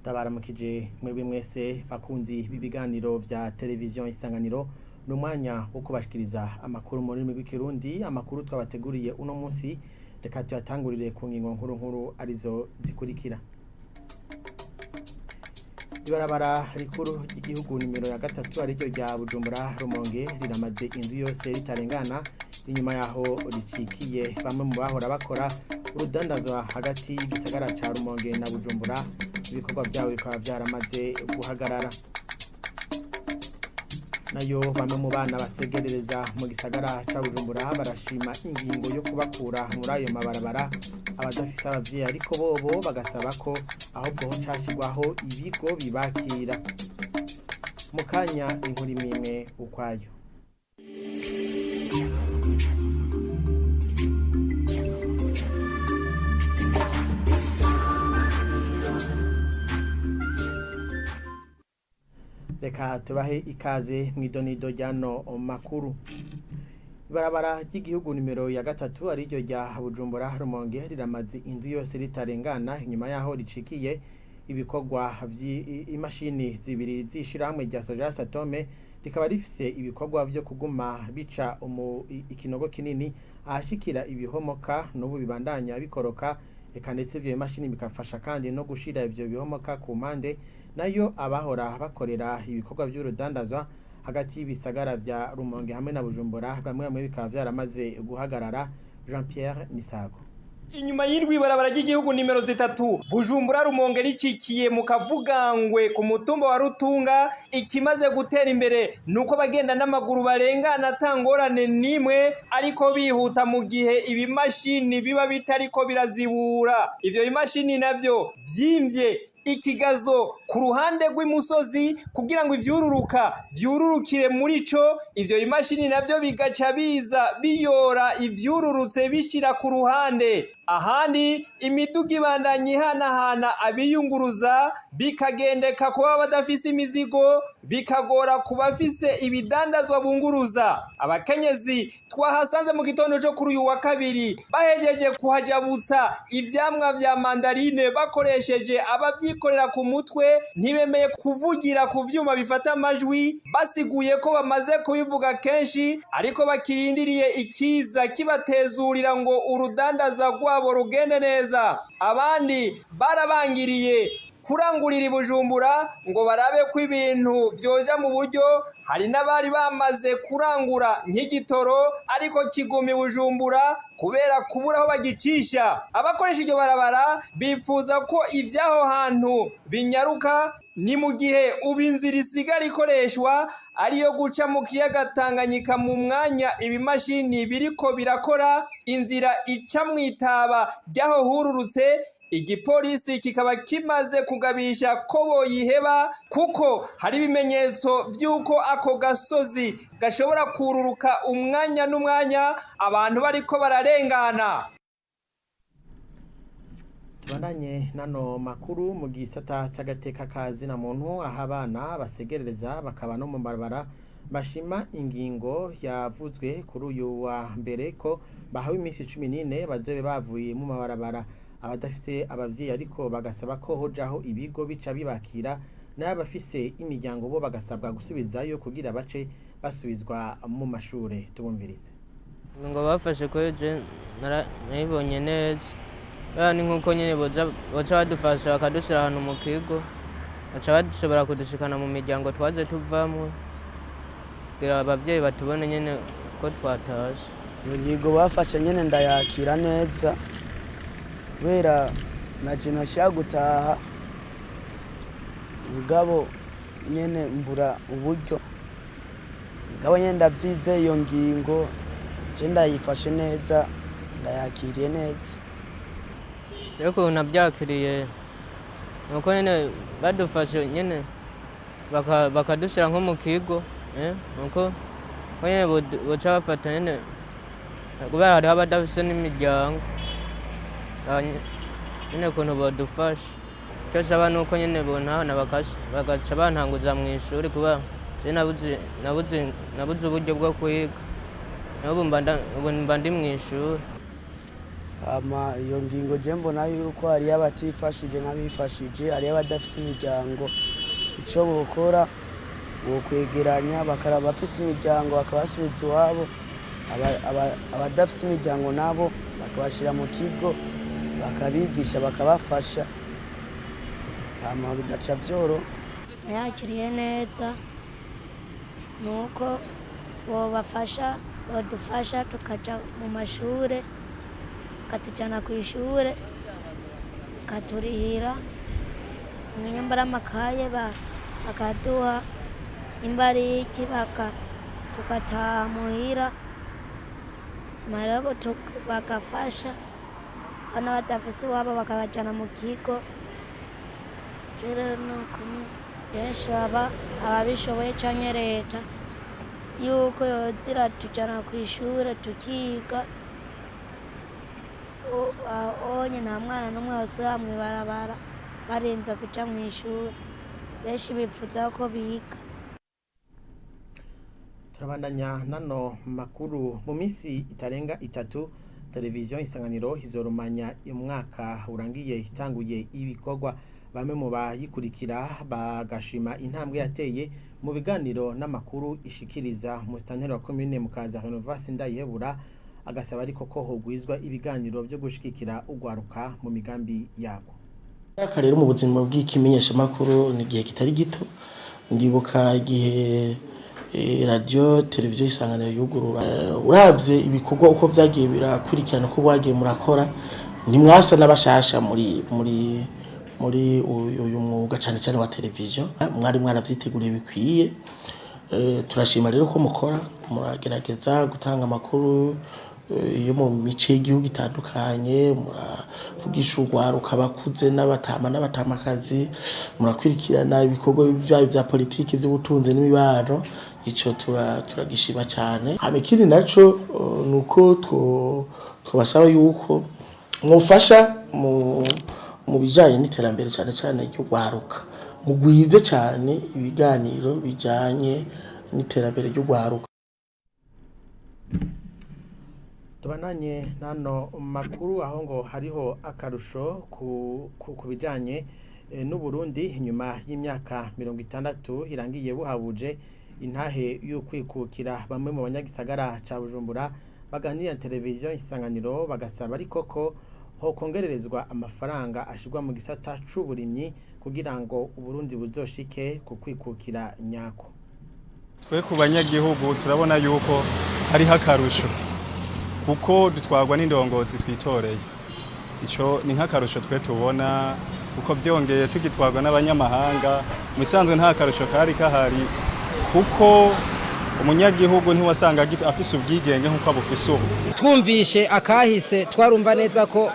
Ndabaramukije mwebwe mwese bakunzi b'ibiganiro vya televiziyo Isanganiro. Ni umwanya wo kubashikiriza amakuru mu rurimi rw'Ikirundi. Amakuru twabateguriye uno munsi, reka tuyatangurire ku ngingo nkuru nkuru arizo zikurikira: Ibarabara rikuru ry'igihugu nimero ya 3, ariryo rya Bujumbura Rumonge, riramaze inzu yose ritarengana inyuma yaho ricikiye. Bamwe mu bahora bakora urudandazwa hagati y'igisagara ca Rumonge na Bujumbura, ibikorwa vyabo bikaba vyaramaze guhagarara. Nayo bamwe mu bana basegerereza mu gisagara ca Bujumbura barashima ingingo yo kubakura muri ayo mabarabara. Abadafise abavyeyi ariko bobo bagasaba ko ahubwo ho cashirwaho ibigo bibakira. Mu kanya, inkuru imwe ukwayo. Reka tubahe ikaze mw'idonido ryano makuru. Ibarabara ry'igihugu nimero ya 3, ariryo rya Bujumbura Rumonge, riramaze inzu yose ritarengana inyuma yaho ricikiye. Ibikorwa vy'imashini zibiri z'ishirahamwe rya Soja Satome rikaba rifise ibikorwa vyo kuguma bica ikinogo kinini ahashikira ibihomoka, n'ubu bibandanya bikoroka. Eka ndetse ivyo bimashini bikafasha kandi no gushira ivyo bihomoka ku mpande. Nayo abahora bakorera ibikorwa vy'urudandazwa hagati y'ibisagara vya Rumonge hamwe na Bujumbura, bamwe bamwe bikaba vyaramaze guhagarara. Jean Pierre Misago. Inyuma y'indwi ibarabara ry'igihugu nimero 3 Bujumbura Rumonge ricikiye mu Kavugangwe ku mutumba wa Rutunga, ikimaze gutera imbere nuko bagenda n'amaguru barengana atangorane nimwe, ariko bihuta mu gihe ibimashini biba bitariko birazibura. Ivyo bimashini navyo vyimvye ikigazo ku ruhande rw'imusozi kugira ngo ivyururuka vyururukire muri co. Ivyo bimashini navyo bigaca biza biyora ivyururutse bishira ku ruhande. Ahandi imiduga ibandanya ihanahana abiyunguruza, bikagendeka kuba badafise imizigo, bikagora ku bafise ibidandazwa bunguruza. Abakenyezi twahasanze mu gitondo co kuri uyu wa kabiri bahejeje kuhajabutsa ivyamwa vya mandarine bakoresheje abavyikorera ku mutwe, ntibemeye kuvugira ku vyuma bifata amajwi. Basiguye ko bamaze kubivuga kenshi, ariko bakirindiriye ikiza kibatezurira ngo urudandaza rwabo rugende neza. Abandi barabangiriye kurangurira i Bujumbura ngo barabe ko ibintu vyoja mu buryo. Hari n'abari bamaze kurangura nk'igitoro, ariko kiguma i Bujumbura kubera kubura aho bagicisha. Abakoresha iryo barabara bipfuza ko ivy'aho hantu binyaruka. Ni mu gihe ubu inzira isigara ikoreshwa ariyo guca mu kiyaga Tanganyika mu mwanya ibimashini biriko birakora inzira ica mw'itaba ry'aho hururutse. Igipolisi kikaba kimaze kugabisha ko boyiheba, kuko hari ibimenyetso vy'uko ako gasozi gashobora kururuka umwanya n'umwanya abantu bariko bararengana. Tubandanye nano makuru mu gisata c'agateka kazina muntu, aho abana basegerereza bakaba no mu barabara bashima ingingo yavuzwe kuri uyu wa mbere ko bahawe iminsi 14 bazobe bavuye mu mabarabara. Abadafise abavyeyi ariko bagasaba ko hojaho ibigo bica bibakira, n'abafise imiryango bo bagasabwa gusubizayo kugira bace basubizwa mu mashure. Tubumvirize. Ngo bafashe kuri je nayibonye neza. Ni nkuko nyene boza boca badufasha bakadushira ahantu mu kigo, baca bashobora kudushikana mu miryango twaje tuvamwo, kugira abavyeyi batubone nyene ko twatashe. Iyo ngingo bafashe nyene ndayakira neza, kubera naje nashaka gutaha, mugabo nyene mbura uburyo. Mugabo nyene ndavyizeye, iyo ngingo je ndayifashe neza, ndayakiriye neza. Jewe ukuntu navyakiriye nuko nyene badufashe nyene bakadushira nko mu kigo, nuko ko nyene boca bafata nyene, kubera hariho abadafise n'imiryango. Nyene ukuntu bodufasha, ico nsaba nuko nyene bontahana bagaca bantanguza mw'ishuri, kuba je nabuze uburyo bwo kwiga. N'ubu mba ndi mw'ishuri. Hama iyo ngingo je mbona yuko hariyo abatifashije n'abifashije, hariyo abadafise imiryango. Ico bokora, bokwegeranya bakaraba abafise imiryango bakabasubiza iwabo, abadafise imiryango nabo bakabashira mu kigo, bakabigisha, bakabafasha, hama bigaca vyoroha. Yakiriye neza, nuko bobafasha, bodufasha tukaja mu mashure, bakatujana ku ishure, bakaturihira nimba ari amakaye bakaduha, nimba ari iki tugataha muhira amahera bagafasha hano badafise iwabo bakabajana mu kigo. Je rero nuko nyene benshi aba ababishoboye canke leta yuko yoza iratujana kw'ishure tukiga. Onye nta mwana n'umwe wosubira mw'ibarabara barinze kuja mw'ishure, benshi bipfuza ko biga. Turabandanya nano makuru. Mu minsi itarenga 3, televiziyo Isanganiro izorumanya umwaka urangiye itanguye ibikorwa. Bamwe mu bayikurikira bagashima intambwe yateye mu biganiro n'amakuru ishikiriza. Musitanteri wa komine Mukaza, Renovasi Ndayihebura, agasaba ariko ko hogwizwa ibiganiro byo gushigikira ugwaruka mu migambi yabo. Aka rero mu buzima bw'ikimenyeshamakuru ni igihe kitari gito. Ndibuka igihe radiyo televiziyo Isanganiro yugurura. Uravye ibikorwa uko vyagiye birakurikirana, uko mwagiye murakora, ntimwasa n'abashasha muri uyu mwuga, cane cane wa televiziyo. Mwari mwaravyiteguriye bikwiye. Turashima rero ko mukora, muragerageza gutanga amakuru yo mu mice y'igihugu itandukanye, muravugisha urwaruka, abakuze n'abatama n'abatamakazi, murakurikirana ibikorwa vyayo vya politiki, vy'ubutunzi n'imibano. Ico turagishima cane. Hama ikindi naco nuko twobasaba yuko mwofasha mu bijanye n'iterambere, cane cane ry'urwaruka. Mugwize cane ibiganiro bijanye n'iterambere ry'urwaruka. Tubananye nano makuru, aho ngo hariho akarusho ku bijanye n'Uburundi nyuma y'imyaka 60 irangiye buhabuje intahe y'ukwikukira. Bamwe mu banyagisagara ca Bujumbura baganira na televiziyo Isanganiro bagasaba ariko ko hokongererezwa amafaranga ashirwa mu gisata c'uburimyi kugira ngo Uburundi buzoshike ku kwikukira nyako. Twe ku banyagihugu turabona yuko hariho akarusho, kuko dutwarwa n'indongozi twitoreye. Ico ni nk'akarusho twe tubona, kuko byongeye tugitwarwa n'abanyamahanga mu isanzwe nta karusho kari kahari, kuko umunyagihugu ntiwasanga afise ubwigenge nk'uko abufise ubu. Twumvishe akahise, twarumva neza ko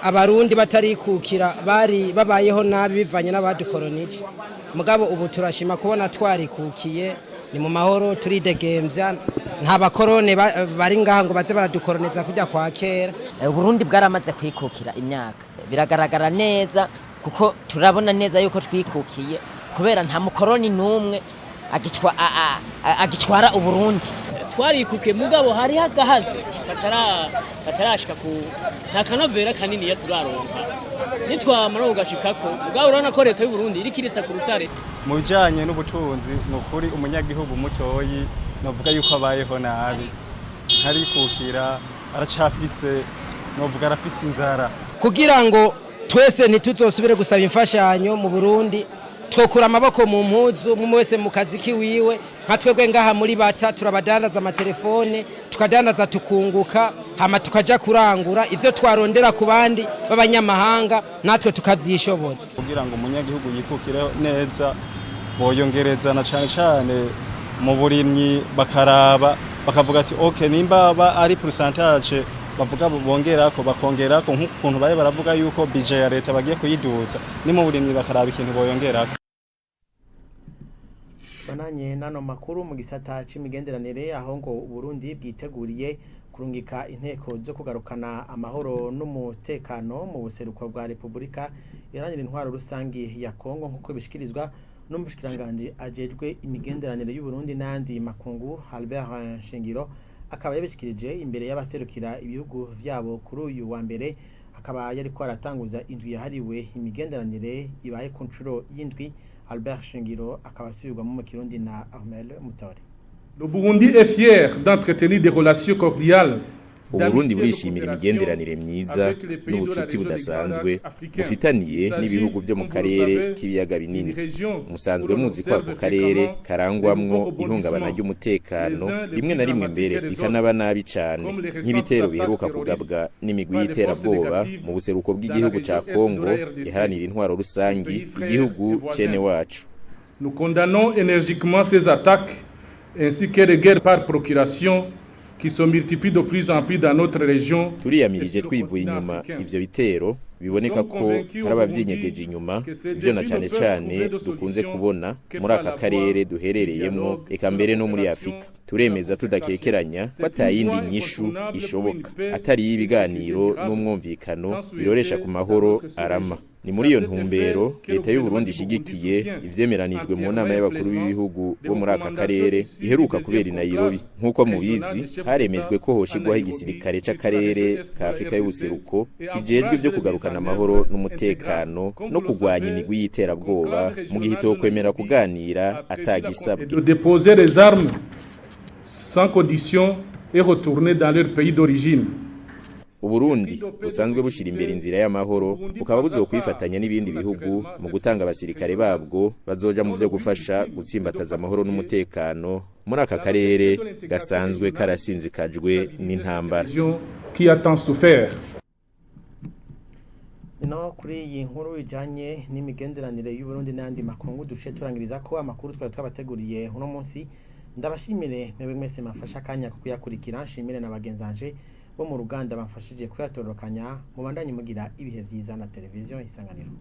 Abarundi batarikukira bari babayeho nabi bivanye n'abadukoronije. Mugabo ubu turashima kubona twarikukiye, ni mu mahoro, turidegembya, nta bakorone bari ngaha ngo baze baradukoroneza kujya kwa kera. Uburundi bwaramaze kwikukira imyaka, biragaragara neza, kuko turabona neza yuko twikukiye, kubera nta mukoroni n'umwe agicwara Uburundi. Twarikukiye, mugabo hariho agahaze katarashika ku nta kanovera kanini turaronka. Nitwamara kugashikako, mugabo urabona ko leta y'u Burundi iriko irita ku rutare. Mu bijanye n'ubutunzi, ni ukuri umunyagihugu mutoyi novuga yuko abayeho nabi, ntarikukira, aracafise, novuga arafise inzara. Kugira ngo twese ntituzosubire gusaba imfashanyo mu Burundi, twokura amaboko mu mpuzu, umwe wese mu kazi kiwiwe. Nka twebwe ngaha muri Bata turabadandaza amatelefone, tukadandaza tukunguka, hama tukaja kurangura ivyo twarondera ku bandi b'abanyamahanga, natwe tukavyishoboza. Kugira ngo umunyagihugu yikukire neza, boyongereza na cane cane mu burimyi, bakaraba bakavuga ati okay, nimba ba ari pourcentage bavuga bongerako, bakongerako nk'ukuntu baye baravuga yuko budget ya leta bagiye kuyiduza, ni mu burimyi bakaraba ikintu boyongerako. Bananye nano makuru mu gisata c'imigenderanire, aho ngo Uburundi bwiteguriye kurungika inteko zo kugarukana amahoro n'umutekano mu buseruko bwa Repubulika Iharanira Intwaro Rusangi ya Kongo, nk'uko bishikirizwa n'umushikiranganji ajejwe imigenderanire y'Uburundi n'ayandi makungu, Albert Shingiro. Akaba yabishikirije imbere y'abaserukira ibihugu vyabo kuri uyu wa mbere, akaba yariko aratanguza indwi yahariwe imigenderanire ibaye ku nshuro y'indwi. Albert Shingiro akaba asubirwamo mu Kirundi na Armel Mutore. Le Burundi est fier d'entretenir des relations cordiales. Uburundi burishimira imigenderanire myiza n'ubucuti budasanzwe bufitaniye n'ibihugu byo mu karere k'ibiyaga binini. Musanzwe muzi ko ako karere karangwamwo ihungabana ry'umutekano, rimwe na rimwe mbere bikanaba nabi cane, nk'ibitero biheruka kugabwa n'imigwi y'iterabwoba mu buseruko bw'igihugu ca Kongo iharanira intwaro rusangi, igihugu cene wacu. Nous condamnons énergiquement ces attaques ainsi que les guerres par procuration qui se multiplient de plus en plus dans notre région. Turiyamirije twivuye inyuma ivyo bitero biboneka ko hari abavyinyegeza inyuma, ivyo na cane cane dukunze kubona muri aka karere duherereyemwo, eka mbere no muri Afurika. Turemeza tudakekeranya ko atayindi nyishu ishoboka atari iy'ibiganiro n'umwumvikano biroresha ku mahoro arama. Ni muri iyo ntumbero leta y'u Burundi ishigikiye ivyemeranijwe mu nama y'abakuru b'ibihugu bo muri aka karere iheruka kubera i Nairobi. Nk'uko mubizi, haremejwe ko hoshigwaho igisirikare c'akarere ka Afurika y'ubuseruko kijejwe ivyo kugarukana amahoro n'umutekano no kugwanya imigwi y'iterabwoba mu gihe itokwemera kuganira atagisabwe. De déposer les armes sans condition et retourner dans leur pays d'origine. Uburundi busanzwe bushira imbere inzira y'amahoro bukaba buzokwifatanya n'ibindi bihugu mu gutanga abasirikare babwo bazoja mu vyo gufasha gutsimbataza amahoro n'umutekano muri aka karere gasanzwe karasinzikajwe n'intambara. Qui a tant souffert. No kuri iyi nkuru ijanye n'imigenderanire y'u Burundi n'andi makungu duce turangiriza ko amakuru twari twabateguriye uno munsi. Ndabashimire mwebwe mwese mafasha akanya ko kuyakurikira, nshimire na bagenzanje bo mu ruganda bamfashije kuyatororokanya. Mubandanye mugira ibihe vyiza na televiziyo Isanganiro.